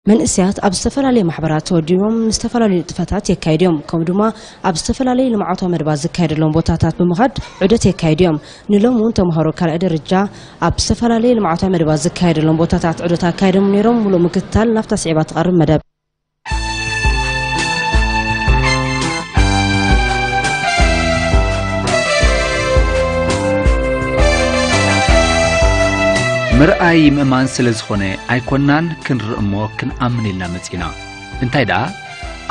መንእሰያት ኣብ ዝተፈላለዩ ማሕበራት ተወዲቦም ዝተፈላለዩ ንጥፈታት የካይዱ እዮም። ከምኡ ድማ ኣብ ዝተፈላለዩ ልምዓታዊ መደባት ዝካየደሎም ቦታታት ብምኻድ ዑደት የካይዱ እዮም። ንሎሚ እውን ተምሃሮ ካልኣይ ደረጃ ኣብ ዝተፈላለዩ ልምዓታዊ መደባት ዝካየደሎም ቦታታት ዑደት ኣካይዶም ነይሮም። ሙሉእ ምክትታል ናብታ ስዒባ ትቐርብ መደብ። ምርኣይ ምእማን ስለ ዝኾነ ኣይኮናን ክንርኢ እሞ ክንኣምን ኢልና መጺና። እንታይ ደኣ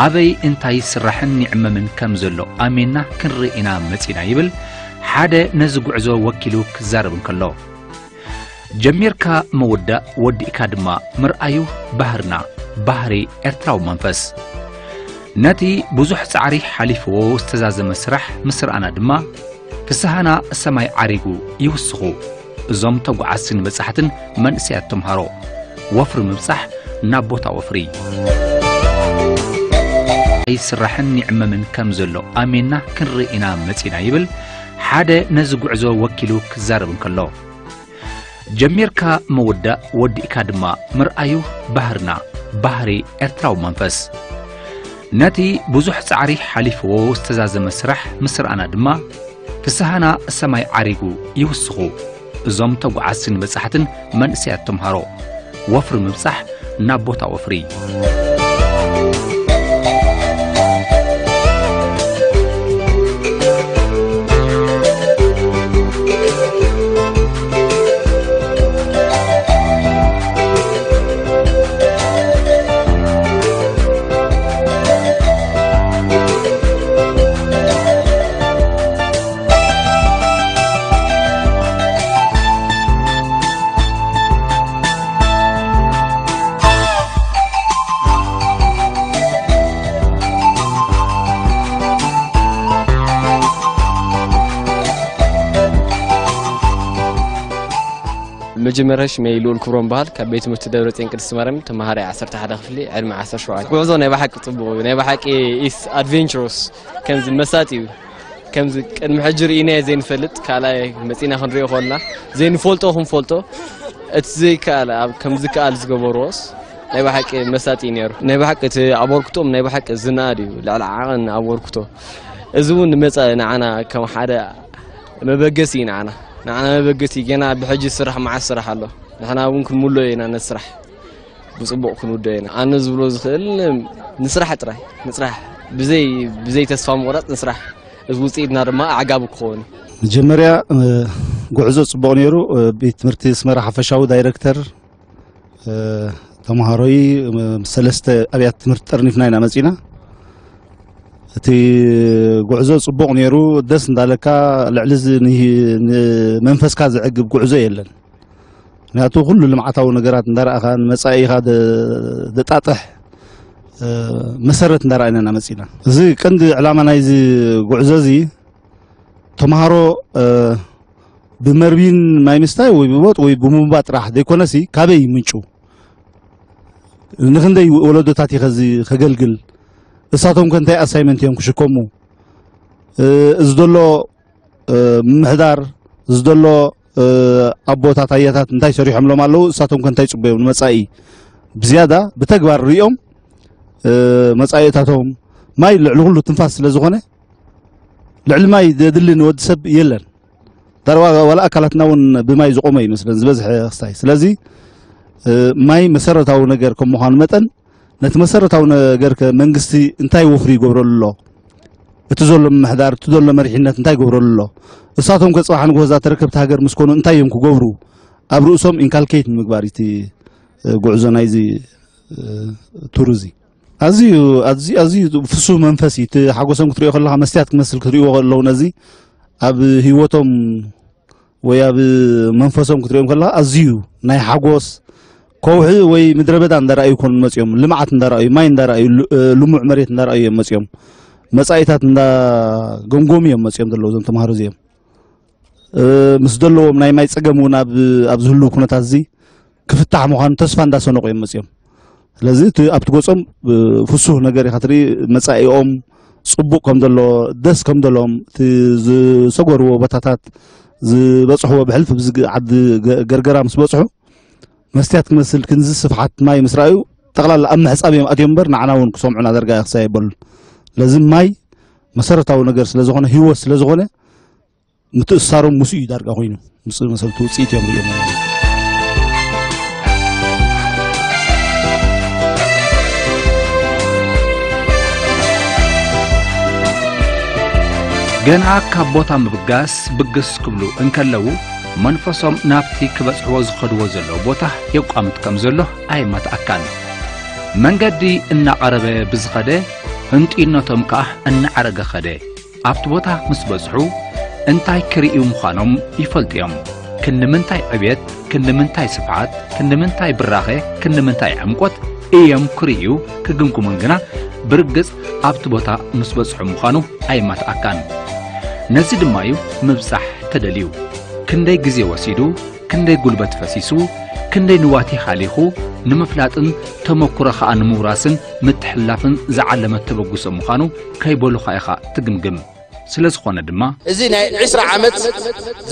ኣበይ እንታይ ይስራሕን ይዕመምን ከም ዘሎ ኣሚንና ክንርኢ ኢና መጺና ይብል ሓደ ነዚ ጉዕዞ ወኪሉ ክዛረብ እንከሎ። ጀሚርካ ምውዳእ ወዲእካ ድማ ምርኣዩ ባህርና፣ ባህሪ ኤርትራዊ መንፈስ። ነቲ ብዙሕ ጻዕሪ ሓሊፍዎ ዝተዛዘመ ስራሕ ምስ ረኣና ድማ ፍስሃና ሰማይ ዓሪጉ ይውስኹ እዞም ተጓዓዝትን በጻሕትን መንእሰያት ተምሃሮ። ወፍሪ ምብጻሕ ናብ ቦታ ወፍሪ። ይስራሕን ይዕመምን ከም ዘሎ ኣሚንና ክንርኢ ኢና መጺና ይብል ሓደ ነዚ ጉዕዞ ወኪሉ ክዛረብ እንከሎ። ጀሚርካ ምውዳእ ወዲእካ ድማ ምርኣዩ ባህርና፣ ባህሪ ኤርትራዊ መንፈስ። ነቲ ብዙሕ ጻዕሪ ሓሊፍዎ ዝተዛዘመ ስራሕ ምስ ረኣና ድማ ፍስሃና ሰማይ ዓሪጉ ይውስኹ እዞም ተጓዓዝትን በጻሕትን መንእሰያት ተምሃሮ። ወፍሪ ምብጻሕ ናብ ቦታ ወፍሪ። መጀመርያ ሽመይ ልኡል ክብሮም በሃል፣ ካብ ቤት ትምህርቲ ደብረጽዮን ቅድስቲ ማርያም፣ ተመሃራይ ዓሰርተ ሓደ ክፍሊ፣ ዕድመ ዓሰርተ ሸውዓተ። ጉዕዞ ናይ ብሓቂ ጽቡቕ እዩ። ናይ ብሓቂ ኢስ ኣድቬንቸሮስ፣ ከምዚ መሳጢ እዩ። ከምዚ ቅድሚ ሕጂ ርኢናዮ ዘይንፈልጥ፣ ካልኣይ መጺና ክንሪኦ ከለና ዘይንፈልጦ ክንፈልጦ፣ እቲ ዘይከኣል ኣብ ከም ዝከኣል ዝገበርዎስ ናይ ብሓቂ መሳጢ እዩ ነይሩ። ናይ ብሓቂ እቲ ኣበርክቶኦም ናይ ብሓቂ ዝነኣድ እዩ፣ ልዕሊ ዓቐን ኣበርክቶ። እዚ እውን ንመጻኢ ንዓና ከም ሓደ መበገሲ እዩ ንዓና። ንዓና መበገሲ፣ ገና ብሕጂ ስራሕ መዓስ ስራሕ ኣሎ። ንሕና እውን ክንምልኦ ኢና ነቲ ስራሕ። ብጽቡቕ ክንውድኦ ኢና። ኣነ ዝብሎ ዝኽእል ንስራሕ ጥራይ፣ ንስራሕ። ብዘይ፣ ብዘይ ተስፋ ምቑራጽ ንስራሕ። እዚ ውጽኢትና ድማ ኣዕጋቢ ክኸውን እዩ። መጀመርያ፣ እ፣ ጉዕዞ ጽቡቕ ነይሩ። እ፣ ቤት ትምህርቲ ኣስመራ ሓፈሻዊ ዳይረክተር፣ እ፣ ተምሃሮይ፣ እ፣ ምስ ሰለስተ ኣብያተ ትምህርቲ ጠርኒፍና ኢና መጺና። እቲ ጉዕዞ ጽቡቕ ነይሩ። ደስ እንዳለካ ልዕሊ እዚ ን-፣ ንመንፈስካ ዘዕግብ ጉዕዞ የለን። ምክንያቱ ኩሉ ልምዓታዊ ነገራት እንዳረኣኻ ንመጻኢኻ ደ-፣ ደጣጥሕ፣ እ፣ መሰረት እንዳረኣና ኢና መጺና። እዚ ቀንዲ ዕላማ ናይዚ ጉዕዞ እዚ ተምሃሮ፣ እ፣ ብመርቢን ማይ ምስታይ ወይ ብቦጥ ወይ ብምንባጥ ጥራሕ ዘይኮነሲ፣ ካበይ ምንጩ? ንኽንደይ ወለዶታት እዩ ከዚ ከገልግል? እሳቶም ከ እንታይ ኣሳይመንት እዮም ክሽከሙ? እ፣ እዚ ዘሎ፣ እ፣ ምምሕዳር፣ እዚ ዘሎ፣ እ፣ ኣቦታት ኣያታት እንታይ ሰሪሖምሎም ኣለዉ? እሳቶም ከ እንታይ ጽበዮም ንመጻኢ? ብዝያዳ ብተግባር ሪኦም፣ እ፣ መጻኢታቶም፣ ማይ ልዕሊ ኩሉ ትንፋስ ስለ ዝኾነ፣ ልዕሊ ማይ ዘድሊ ንወዲ ሰብ የለን። ዳርዋ ዋላ ኣካላትና እውን ብማይ ዝቖመ ይመስለን ዝበዝሐ ክስታይ። ስለዚ፣ እ፣ ማይ መሰረታዊ ነገር ከም ምዃኑ መጠን፣ ነቲ መሰረታዊ ነገር ከ መንግስቲ እንታይ ወፍሪ ይገብረሉ ኣሎ? እቲ ዘሎ ምምሕዳር፣ እቲ ዘሎ መሪሕነት እንታይ ይገብረሉ ኣሎ? እሳቶም ከ ጽባሕ ንግሆ እዛ ተረከብቲ ሃገር ምስ ኮኑ እንታይ እዮም ክገብሩ? ኣብ ርእሶም ኢንካልኬት ንምግባር እዩ እቲ፣ እ፣ ጉዕዞ ናይዚ፣ እ፣ ቱር እዚ። ኣዝዩ፣ ኣዝዩ፣ ኣዝዩ ፍሱህ መንፈስ እዩ። እቲ ሓጎሶም ክትሪኦ ከለኻ መስትያት ክመስል ክትሪእዎ ከለዉ ነዚ ኣብ ህይወቶም ወይ ኣብ መንፈሶም ክትሪኦም ከለኻ ኣዝዩ ናይ ሓጎስ ከውሒ ወይ ምድረ በዳ እንዳረኣዩ ይኮኑ መጺኦም፣ ልምዓት እንዳረኣዩ፣ ማይ እንዳረኣዩ፣ ሉ-፣ እ፣ ልሙዕ መሬት እንዳረኣዩ እዮም መጺኦም። መጻኢታት እንዳገምገሙ እዮም መጺኦም ዘለዉ እዞም ተምሃሮ እዚኦም። እ፣ ምስ ዘለዎም ናይ ማይ ጸገም እውን ኣብ፣ ኣብ ዝህሉ ኩነታት እዚ ክፍታሕ ምዃኑ ተስፋ እንዳሰነቑ እዮም መጺኦም። ስለዚ እቲ ኣብቲ ገጾም፣ እ፣ ፍሱህ ነገር ኢኻ ትርኢ፣ መጻኢኦም ጽቡቕ ከም ዘሎ፣ ደስ ከም ዘሎም፣ እቲ ዝሰገርዎ ቦታታት፣ ዝበጽሕዎ ብሕልፊ ብዚ ግ-፣ ዓዲ ገ-፣ ገርገራ ምስ በጽሑ፣ መስትያት ክመስል ክንዚ ስፍሓት ማይ ምስ ረኣዩ፣ ጠቕላላ ኣብ ምሕጻብ እዮም ኣትዮም እምበር ንዓና እውን ክሰምዑና ዳርጋ ክሳይ ኣይበሉን። ስለዚ ማይ መሰረታዊ ነገር ስለ ዝኾነ፣ ህይወት ስለ ዝኾነ፣ ምትእስሳሮም ምስኡ እዩ ዳርጋ ኮይኑ። ምስ መሰልቲ ውፅኢት እዮም ሪኦም። ገና ካብ ቦታ ምብጋስ ብግስ ክብሉ እንከለዉ፣ መንፈሶም ናብቲ ክበጽሕዎ ዝኸድዎ ዘለዉ ቦታ የቋምት ከም ዘሎ ኣየማትኣካን። መንገዲ እናቐረበ ብዝኸደ፣ ህንጡይነቶም ከኣ እናዓረገ ኸደ። ኣብቲ ቦታ ምስ በጽሑ፣ እንታይ ክርእዩ ምዃኖም ይፈልጡ እዮም። ክንዲ ምንታይ ዕብየት፣ ክንዲ ምንታይ ስፍሓት፣ ክንዲ ምንታይ ብራኸ፣ ክንዲ ምንታይ ዕምቆት እዮም ክርእዩ ክግምግሙን ግና፣ ብርግጽ ኣብቲ ቦታ ምስ በጽሑ ምዃኑ ኣይማትኣካን። ነዚ ድማ እዩ ምብጻሕ ተደልዩ። ክንደይ ግዜ ወሲዱ፣ ክንደይ ጉልበት ፈሲሱ፣ ክንደይ ንዋት ሃሊኹ ንምፍላጥን ተመኩሮ ኸኣ ንምውራስን ምትሕልላፍን ዝዓለመ ተበግሶ ምዃኑ ከይበሉኻ ኢኻ ትግምግም። ስለ ዝኾነ ድማ፣ እዚ ናይ ዕስራ ዓመት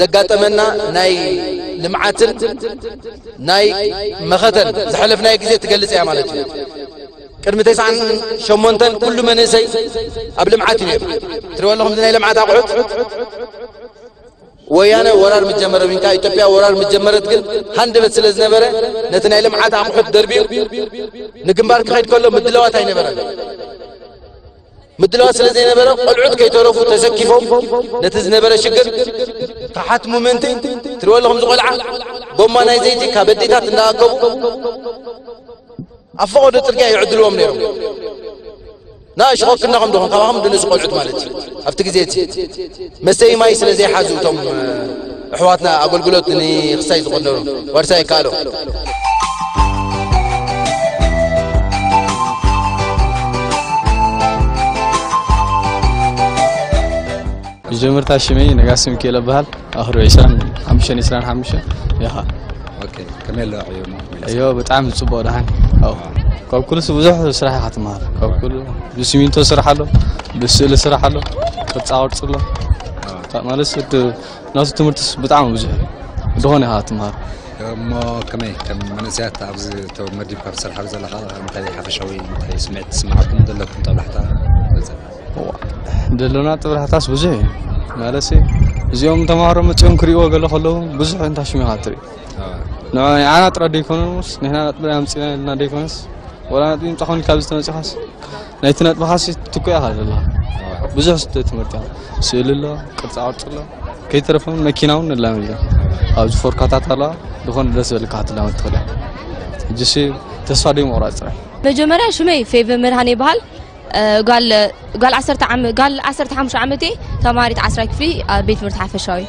ዘጋጠመና ናይ ልምዓትን ናይ መኸተን ዝሓለፍናዮ ግዜ ትገልጽ እያ ማለት እዩ። ቅድሚ ተስዓን ሸሞንተን ኩሉ መንእሰይ ኣብ ልምዓት እዩ ነይሩ። ትሪእዎ ኣለኹም፣ እዚ ናይ ልምዓት ኣቑሑት ወያነ ወራር ምስ ጀመረ፣ ወይ ከዓ ኢትዮጵያ ወራር ምስ ጀመረት ግን ሃንደበት ስለ ዝነበረ፣ ነቲ ናይ ልምዓት ኣቑሑት ደርቢዩ ንግንባር ክኸይድ ከሎ ምድላዋት ኣይነበረን። ምድላዋት ስለ ዘይነበረ፣ ቆልዑት ከይተረፉ ተሰኪፎም ነቲ ዝነበረ ሽግር ክሓትሙ ምእንቲ፣ ትሪእዎ ኣለኹም፣ እዚ ቆልዓ ጎማ ናይ ዘይቲ ካብ ኣዴታት እንዳኣከቡ ኣብ ፈቐዶ ጽርግያ ይዕድልዎም ነይሮም። ንኣሽኾ ክናኹም ደኹም፣ ካባኹም ድንስ ቆልዑት ማለት እዩ። ኣብቲ ግዜ እቲ መስተይ ማይ ስለ ዘይሓዙ እቶም ኣሕዋትና ኣገልግሎት ንክሳይ ዝቐደሩ ዋርሳይ ይከኣሎ። መጀመርታ ሽመይ ነጋሲ ሚካኤል እበሃል። ኣኽሪ ዒስራን ሓሙሽተን ዒስራን ሓሙሽተን ኢኻ። ኦኬ፣ ከመይ ኣሎ ዕዮ ሞ? እዮ፣ ብጣዕሚ ጽቡቕ ደሓን። ኣው። ካብ ኩሉስ ብዙሕ ስራሕ ኢኻ ትመሃር። ካብ ኩሉ ብሲሚንቶ ስራሕ ኣሎ፣ ብስእሊ ስራሕ ኣሎ፣ ቅርጻ ቅርጺ ኣሎ። ማለት እቲ ናቱ ትምህርትስ ብጣዕሚ ብዙሕ እዩ። ዝኾነ ኢኻ ትመሃር። እሞ ከመይ ከም መንእሰያት ኣብዚ ተመዲብካ ትሰርሓሉ ዘለኻ እንታይ ሓፈሻዊ እንታይ ስምዒት ትስምዓኩም ዘለኩም ጦብላሕታ? ደሎና ጥብራህታስ ብዙሕ እዩ። ማለት እዚኦም ተማሃሮ መፅኦም ክሪእዎ ገለ ከለዉ ብዙሕ እንታይ ሽሜኻ ትርኢ። ንዓና ጥራ ደይኮነስ ንሕና ነጥቢ ኣምፂና ኢልና ደይኮነስ ወላ ነጥቢ ምፃ ኮን ካብዚ ተመፂኻስ ናይቲ ነጥብኻስ ትኮ ኢኻ ዘለኻ። ብዙሕ ትምህርቲ ስእሊ ኣሎ፣ ቅርፃ ቅርፂ ኣሎ፣ ከይተረፈ እውን መኪና እውን ንላመድ ኢና። ኣብዚ ፎርካታት ኣለዋ፣ ዝኾነ ደስ ዝበለካ ክትላመድ ትኽእል ኢኻ። ሕጂሲ ተስፋ ደይምቑራፅ ጥራይ። መጀመርያ ሽመይ ፌቨ መድሃኔ ይበሃል። እ፣ ጓል ጓል ዓሰርተ ዓመ- ጓል ዓሰርተ ሓሙሽተ ዓመት እየ። ተማሃሪት ዓስራይ ክፍሊ ኣብ ቤት ትምህርቲ ሓፈሻዊ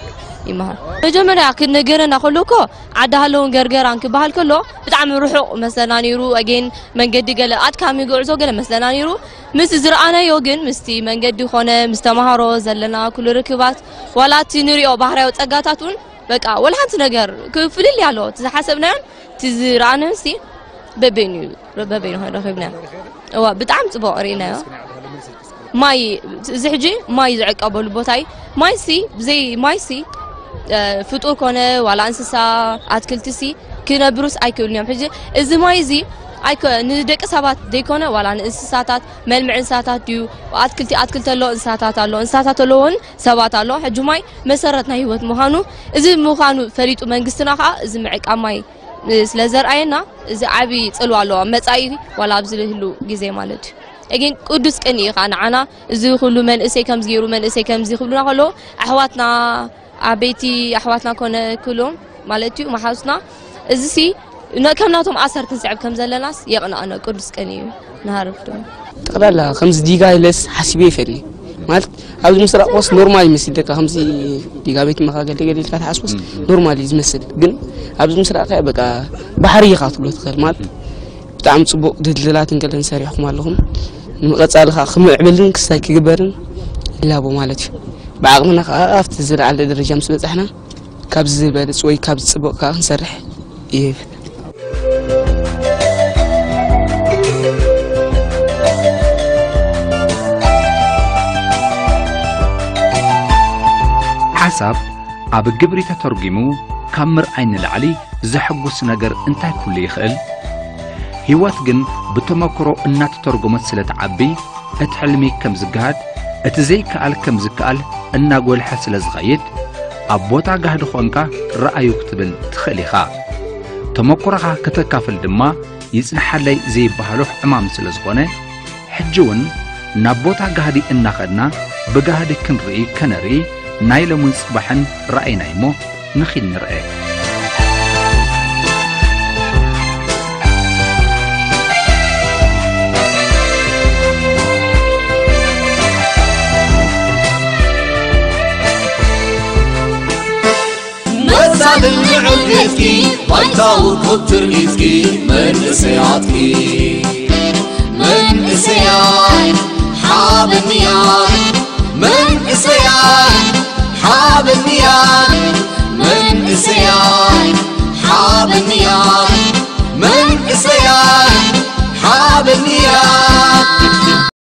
ይመሃር። መጀመርያ ክነገረና ከሎ እኮ ዓዲ ሃለውን ገርገራን ክበሃል ከሎ ብጣዕሚ ርሑቕ መስለና ነይሩ። ኣጌን መንገዲ ገለ ኣድካሚ ጉዕዞ ገለ መስለና ነይሩ። ምስ ዝረኣናዮ ግን ምስቲ መንገዲ ኮነ ምስ ተምሃሮ ዘለና ኩሉ ርክባት ዋላ እቲ ንሪኦ ባህርያዊ ጸጋታት እውን በቃ ወላ ሓንቲ ነገር ክፍልልይ ኣሎ። እቲ ዝሓሰብናዮን እቲ ዝረኣናዮን ሲ በበይኑ እዩ፣ በበይኑ ረኺብናዮ። እዋ ብጣዕሚ ጽቡቕ ርኢናዮ። ማይ እዚ ሕጂ ማይ ዝዕቀበሉ ቦታ እዩ። ማይ ሲ ብዘይ ማይ ሲ ፍጡር ኮነ ዋላ እንስሳ ኣትክልቲ ሲ ክነብሩስ ኣይክእሉን እዮም። ሕጂ እዚ ማይ እዚ ኣይኮ ንደቂ ሰባት ዘይኮነ ዋላ ንእንስሳታት መልምዒ እንስሳታት ድዩ ኣትክልቲ ኣትክልቲ ኣሎ እንስሳታት ኣሎ እንስሳታት ኣለዎን ሰባት ኣሎ። ሕጂ ማይ መሰረት ናይ ህይወት ምዃኑ እዚ ምዃኑ ፈሊጡ መንግስትና ከዓ እዚ ምዕቃብ ማይ ስለ ዘርኣየና እዚ ዓቢ ጽልዋ ኣለዎ ኣብ መጻኢ ዋላ ኣብዚ ዝህሉ ግዜ ማለት እዩ። ግን ቅዱስ ቅን እዩ ከዓ ንዓና እዚ ኩሉ መንእሰይ ከምዚ ገይሩ መንእሰይ ከምዚ ክብሉና ከለዉ ኣሕዋትና ዓበይቲ ኣሕዋትና ኮነ ክሎም ማለት እዩ መሓዙትና እዚ ሲ ነ- ከም ናቶም ኣሰርት ንስዕብ ከም ዘለናስ የቕንኣና ቅዱስ ቅን እዩ ንሃርፍ ድማ ጠቕላላ ከምዚ ዲጋ ኢለስ ሓሲበ ይፈልኒ ማለት ኣብዚ ምስራቕ ኮስ ኖርማል ይመስል ደካ ከምዚ ዲጋ ቤት መኻ ገለ ገለ ኢልካ ትሓስቦስ ኖርማል እዩ ዝመስል ግን ኣብዚ ምስራቕ ከ በቃ ባሕሪ ኢኻ ትብሎ ትኽእል ማለት ብጣዕሚ ጽቡቕ ድልድላትን ገለን ሰሪሕኩም ኣለኹም ንምቐጻሊ ከዓ ክምዕብልን ክሳይ ክግበርን ይላቦ ማለት እዩ ብዓቕምና ከዓ ኣብቲ ዝለዓለ ደረጃ ምስ በጻሕና ካብዚ ዝበልጽ ወይ ካብዚ ጽቡቕ ከዓ ክንሰርሕ ይብል። ሓሳብ ኣብ ግብሪ ተተርጒሙ ካብ ምርኣይ ንላዕሊ ዘሐጉስ ነገር እንታይ ክህሉ ይኽእል? ህይወት ግን ብተመክሮ እናተተርጎመት ስለ ትዓቢ፣ እቲ ሕልሚ ከም ዝገሃድ፣ እቲ ዘይከኣል ከም ዝከኣል እናጎልሐ ስለ ዝኸይድ፣ ኣብ ቦታ ጋህዲ ኾንካ ረኣዩ ክትብል ትኽእል ኢኻ። ተመክሮኻ ከተካፍል ድማ ይጽንሓለይ ዘይበሃሎ ዕማም ስለ ዝኾነ፣ ሕጂ እውን ናብ ቦታ ጋህዲ እናኸድና ብጋህዲ ክንርኢ ከነርኢ ናይ ሎምን ጽባሕን ራእይና እሞ ንኺድ ንርአ። መሳልን ንዕቤትኪ ባይታዊ ኮትር ኢትኪ መንእሰያትኪ መንእሰያት ሓበንያ መንእሰያት ሓበንያ መንእሰያት ሓበንያ መንእሰያት ሓበንያ